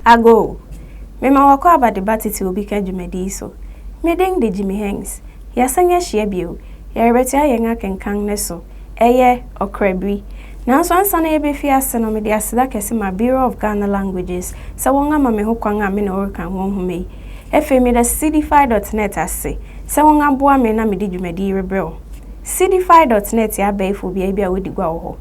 Ago! Mema wakɔ aba de ba tete obi ka dwumadi yi so. Me din de Jimmy Hanks. Yɛasan ahyia bio. Yɛrebɛtoa yɛn akenkan no so. Ɛyɛ ɔkrabiri. Nanso ansa na yɛbɛfi ase no, mede aseda kɛse ma Bureau of Ghana Languages sɛ wɔn ama me ho kwan a me na wɔreka wɔn nhoma yi. Afei meda Seedify.net ase sɛ wɔn aboa me na mede dwumadi yi rebrɛ wo. Seedify.net yɛ abɛɛfo beaeɛ bi a wodi gua wɔ hɔ.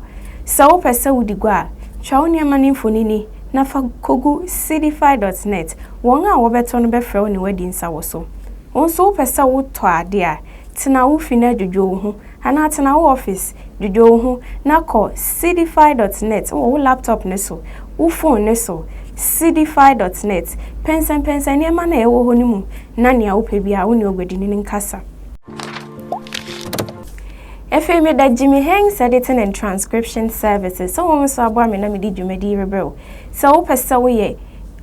Sɛ wopɛ sɛ wodi gua a, twa wo nneɛma no mfonini na fa kogu Seedify.net. Wɔn a wɔbɛtɔ no bɛfrɛ wo ne woadi nsa wɔ so. Wo nso wopɛ sɛ wotɔ ade a, tena wo fi na dwodwo wo ho anaa tena wo office dwodwo wo ho na kɔ seedify.net wɔ wo laptop ne so, wo phone ne so, seedify.net. Pɛnsɛmpɛnsɛn nneɛma na ɛwɔ hɔ no mu na nea wopɛ biara wo ne oguadini no nkasa. Afei meda Jimmy Hanks Editing and Transcription Services sɛ wɔn nso aboa me na mede dwumadi rebrɛ wo. Sɛ wopɛ sɛ woyɛ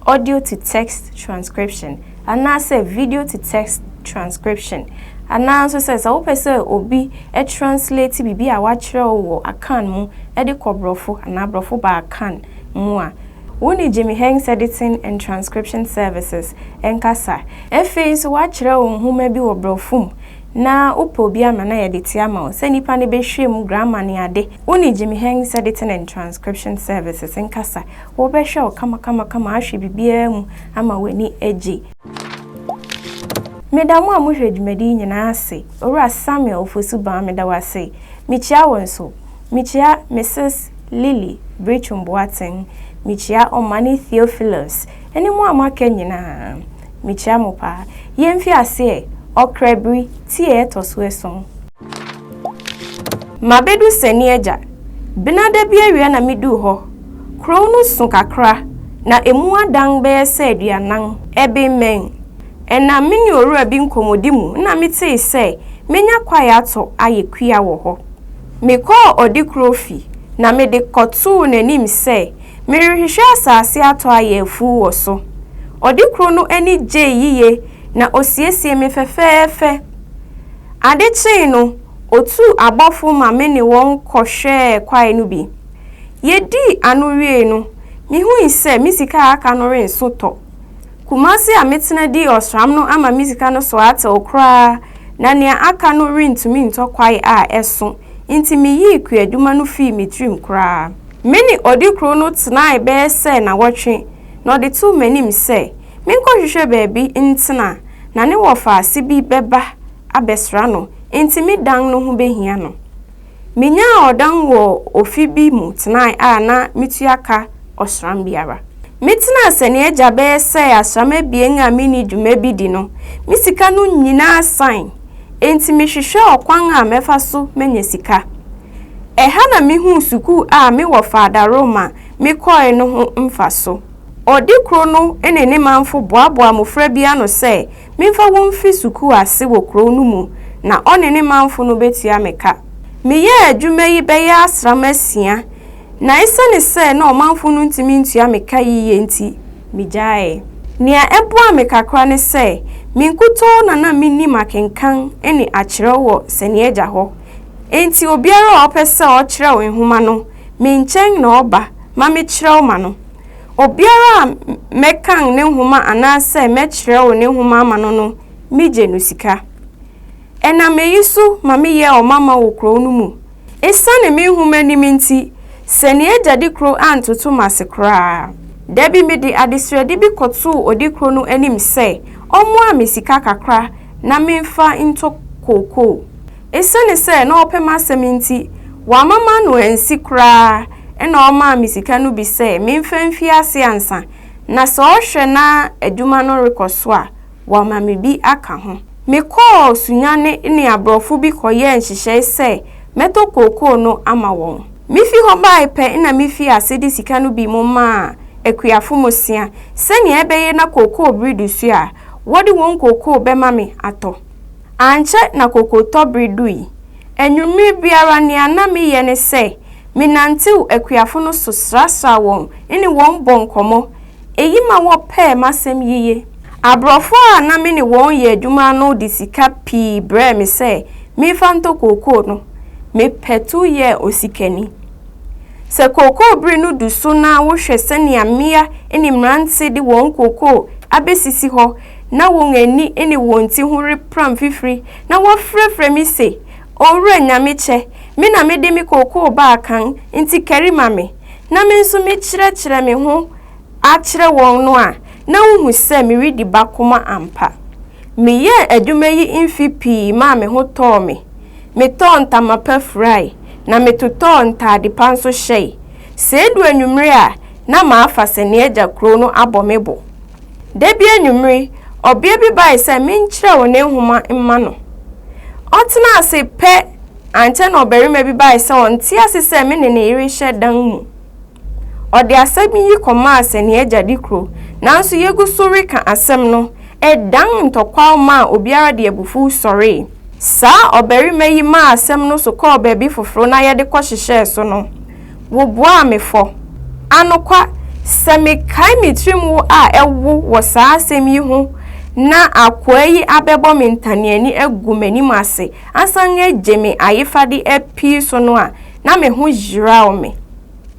audio to text transcription anaasɛ video to text transcription anaa nso sɛ wopɛ sɛ obi translate biribi a wakyerɛw wɔ Akan mu de kɔ Borɔfo anaa Borɔfo ba Akan mu a, wo ne Jimmy Hanks Editing and Transcription Services nkasa. Afei nso wakyerɛw nhoma bi wɔ Borɔfo mu na wopɛ obi ama na yɛde te ama wo sɛ nipa no bɛhwɛ mu grammar ne ade, wo ne Jimmy Hanks Editing and Transcription Services nkasa. Wɔbɛhwɛ wo kamakamakama ahwɛ biribiara mu ama w'ani agye. Meda mo a mohwɛ dwumadi yi nyinaa ase. Owura Samuel Ofosu Ban, meda wo ase. Mekyia wo nso. Mekyia Mrs. Lily Britwum Boateng. Mekyia Ɔmane Theophilus. Ɛne mo a moaka nyinaa. Mekyia mo paa. Yɛmfi aseɛ ɔkrabiri tie ɛtɔ so 7. Mabedu Sani Agya. Benada bi awia na meduu hɔ. Kurow no so kakra na emu adan bɛyɛ sɛ 40 ɛbemmɛn. Ɛnam me ne owura bi nkɔmmɔdi mu na metee sɛ menya kwae atɔ ayɛ kua wɔ hɔ. Mekɔɔ ɔdekuro fi na mede kɔtoo n'anim sɛ merehwehwɛ asase atɔ ayɛ afuw wɔ so. Ɔdekuro no ani gyee yiye na osiesie me fɛfɛɛfɛ. Ade kyee no, otuu abɔfo ma me ne wɔn kɔhwɛɛ kwae no bi. Yedii ano wiei no, mihui sɛ me sika a aka no renso tɔ. Kumasi a metena dii ɔsram no ama me sika no so atew koraa na nea aka no rentumi ntɔ kwae a ɛso nti miyii kuadwuma no fii me tirim koraa. Me ne ɔdekuro no tenae bɛyɛ sɛ nawɔtwe na ɔde too m'anim sɛ menkɔhwehwɛ baabi ntena na ne wɔfaase bi bɛba abɛsra no nti me dan no ho behia no. Minyaa ɔdan wɔ ofi bi mu tenae a na metua ka ɔsram biara. Metenaa Sani Agya bɛyɛ sɛ asram 2 a minni dwuma bi di no, me sika no nyinaa san, enti mehwehwɛ ɔkwan a mɛfa so manya sika. Ɛha na mihuu sukuu a mewɔ Fada Roma mekɔe no ho mfaso. Ɔdekuro no ne ne manfo boaboa mmofra bi ano sɛ memfa wɔn mfi sukuu ase wɔ kurow no mu na ɔne ne manfo no betua me ka. Meyɛɛ adwuma yi bɛyɛ asram 6 na esiane sɛ na ɔmanfo no ntumi ntua me ka yiye nti, migyaee. Nea ɛboaa me kakra ne sɛ, me nkutoo na na minim akenkan ne akyerɛw wɔ Sani Agya hɔ. Enti obiara a ɔpɛ sɛ ɔkyerɛw nhoma no, me nkyɛn na ɔba ma mekyerɛw ma no. Obiara a mɛkan ne nhoma anaasɛ mɛkyerɛw ne nhoma ama no no, migye no sika. Ɛnam eyi so ma meyɛɛ ɔmamma wɔ kurow no mu. Esiane me nhoma nim nti, Sani Agya dikuro antoto m'ase koraa. Da bi mede adesrɛde bi kɔtoo odikuro no anim sɛ ɔmmoa me sika kakra na memfa ntɔ kookoo. Esiane sɛ na ɔpɛ m'asɛm nti, wamma m'ano ansi koraa na ɔmaa me sika no bi sɛ memfa mfi ase ansa na sɛ ɔhwɛ na adwuma no rekɔ so a, wama me bi aka ho. Mekɔɔ Sunyani ne aborɔfo bi kɔyɛɛ nhyehyɛe sɛ mɛtɔ kookoo no ama wɔn. Mifi hɔ bae pɛ na mifii ase de sika no bi mo maa akuafo mmosea sɛnea ɛbɛyɛ na kookoo bere du so a, wɔde wɔn kookoo bɛma me atɔ. Ankyɛ na kokootɔ bere dui. Anwummere biara nea na meyɛ ne sɛ menantew akuafo no so srasra wɔn ne wɔn bɔ nkɔmmɔ. Eyi ma wɔpɛɛ m'asɛm yiye. Aborɔfo a na me ne wɔn yɛ adwuma no de sika pii brɛɛ me sɛ memfa ntɔ kookoo no. Mepɛtow yɛɛ osikani. Sɛ kookoo bere no du so na wohwɛ sɛnea mmea ne mmerante de wɔn kookoo abesisi hɔ na wɔn ani ne wɔn ti ho repram fifiri na wɔfrɛfrɛ me se, Owura Nyamekyɛ, me na mede me kookoo baa kan, nti kari ma me, na me nso mekyerɛkyerɛ me ho akyerɛ wɔn no a, na wohu sɛ meredi bakoma ampa. Meyɛɛ adwuma yi mfe pii maa me ho tɔɔ me. Metɔɔ ntama pa furae, na metotɔɔ ntade pa nso hyɛe. Sɛ edu anwummere a, na mafa Sɛneagya kurow no abɔ me bo. Da bi anwummere, ɔbea bi bae sɛ menkyerɛw ne nhoma mma no. Ɔtenaa ase pɛ, ankyɛ na ɔbarima bi bae sɛ ɔnte ase sɛ me ne ne yere hyɛ dan mu. Ɔde asɛm yi kɔmaa Sɛneagya Dikro, nanso yegu so reka asɛm no, ɛdan ntɔkwaw maa obiara de abufuw sɔree. Saa ɔbarima yi maa asɛm no so kɔɔ baabi foforo na yɛde kɔhyehyɛɛ so no, wobuaa me fɔ. Anokwa, sɛ mekae me tirim wo a ɛwo wɔ saa asɛm yi ho na akoa yi abɛbɔ me ntaneani agu m'anim ase asan agye me ayefade apii so no a, na me ho yeraw me.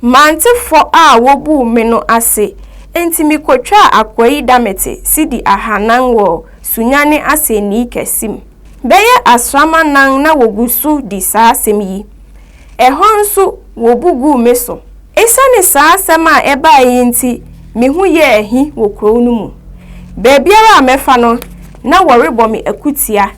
Mante fɔ a wobuu me no ase, enti mikotwaa akoa yi damete sidi ahanan wɔ Sunyani asɛnnii kɛse mu. Bɛyɛ asram anan na wogu so di saa asɛm yi. Ɛhɔ nso wobu guu me so. Esiane saa asɛm a ɛbae yi nti, me ho yɛɛ ahi wɔ kurow no mu. Baabiara a mɛfa no, na wɔrebɔ me akutia.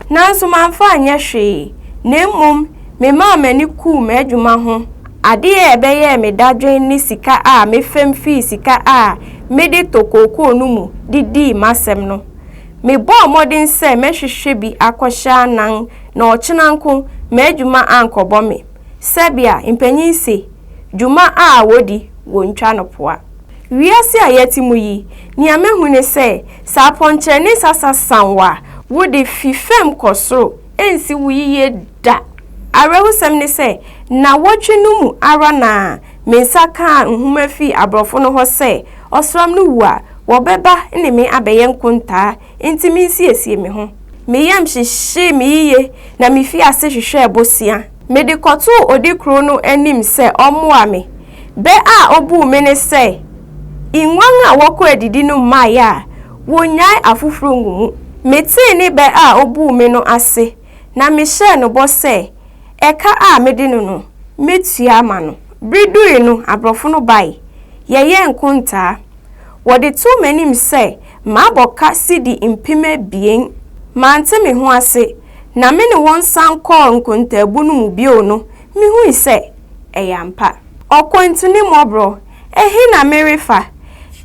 Nanso mamfa anyɛ hwee, na mmom memaa m'ani kuu m'adwuma ho. Ade a ɛbɛyɛɛ me dadwen ne sika a mefɛm fii sika a mede tɔ kookoo no mu de dii m'asɛm no. Mebɔɔ mmɔden sɛ mɛhwehwɛ bi akɔhyɛ anan na ɔkyena nko m'adwuma ankɔbɔ me. Sɛbea mpanyin se, Dwuma a wodi, wontwa no poa. Wiase a yɛte mu yi, nea mahu ne sɛ, sɛ apɔnkyerɛne sasa sa wo a, wode fi fam kɔ soro, ensi wo yiye da. Awerɛhosɛm ne sɛ, nnawɔtwe no mu ara na me nsa kaa nhoma fii aborɔfo no hɔ sɛ ɔsram no wu a, wɔbɛba ne me abɛyɛ nkontaa, enti minsiesie me ho. Me yam hyehyee me yiye na mifii ase hwehwɛɛ bosea. Mede kɔtoo odikuro no anim sɛ ɔmmoa me. Bɛ a obuu me ne sɛ, Nguan a wɔkɔ adidi no mmaeɛ a, wonnyae afoforo ngu mu. Metee ne bɛ a obuu me no ase, na mehyɛɛ no bɔ sɛ, ɛka a mede no no, mɛtua ama no. Bere dui no, aborɔfo no bae. Yɛyɛɛ nkontaa. Wɔde too m'anim sɛ mabɔ ka sidi 2000. Mante me ho ase, na me ne wɔn san kɔɔ nkontaabu no mu bio no, mihui sɛ ɛyɛ ampa. Ɔkwantu ne mmɔborɔ, ɛhe na merefa?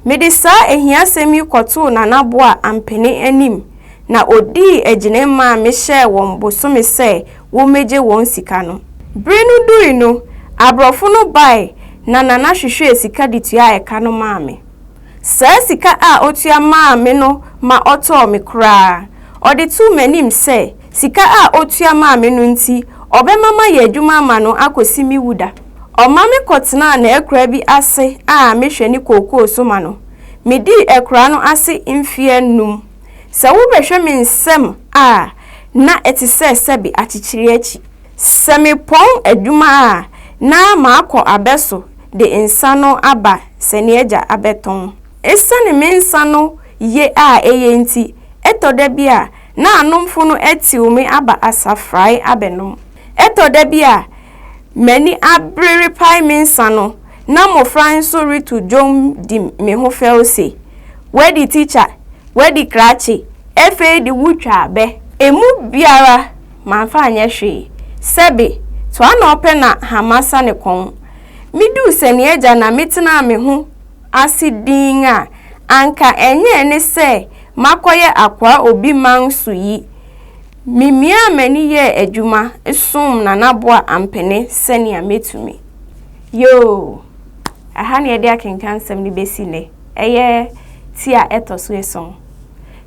Mede saa ahiasɛm yi kɔtoo Nana Boa Ampene anim, na odii agyinae maa mehyɛɛ wɔn bosome sɛ wommegye wɔn sika no. Bere no dui no, aborɔfo no bae na Nana hwehwɛɛ sika de tuaa ɛka no maa me. Saa sika a otua maa me no ma ɔtɔɔ me koraa. Ɔde too m'anim sɛ sika a otua maa me no nti, ɔbɛma mayɛ adwuma ama no akosi me wuda. Ɔma me kɔtenaa n'akuraa bi ase a mehwɛ ne kookoo so ma no. Midii akuraa no ase mfe anum. Sɛ wobɛhwɛ me nsam a, na ɛte sɛ sɛbe akyekyere akyi. Sɛ mepɔn adwuma a, na makɔ abɛ so de nsa no aba Sɛneagya abɛtɔn. Esiane me nsa no ye a eye nti, ɛtɔ da bi a, na anomfo no atiw me aba asafrae abɛnom. Ɛtɔ da bi a, m'ani abere repae me nsa no, na mmofra nso reto dwom di me ho fɛw se, Wadi tikya, wadi krakye, afei de wutwa abɛ. Emu biara Mamfa anyɛ hwee. Sɛbe, toa na ɔpɛ na hama sa ne kɔn. Miduu Sɛneagya na metenaa me ho ase dinn a, anka ɛnyɛ ɛne sɛ makɔyɛ akoa obi man so yi. Mimiaa m'ani yɛɛ adwuma som Nana Boa Ampene sɛnea metumi. Yoo! Ɛha na yɛde akenkansɛm no besi nnɛ. Ɛyɛ ti a ɛtɔ so ason.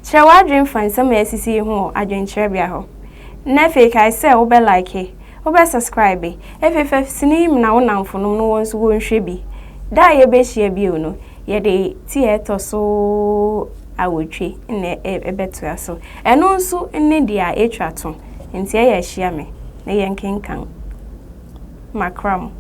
Kyerɛ w'adwene fa nsɛm a asisi yi ho wɔ adwenkyerɛbea hɔ. Na afei kae sɛ wobɛ like, wobɛ subscribe, afei fa sini yi mena wo nnamfonom no wɔn nso wɔnhwɛ bi. Da a yɛbɛhyia bio no, yɛde ti a ɛtɔ so awotwe na ɛbɛtoa so. Ɛno nso ne deɛ ɛtwa to, nti ɛyɛ a hyia me na yɛnkenkan. Makra mo.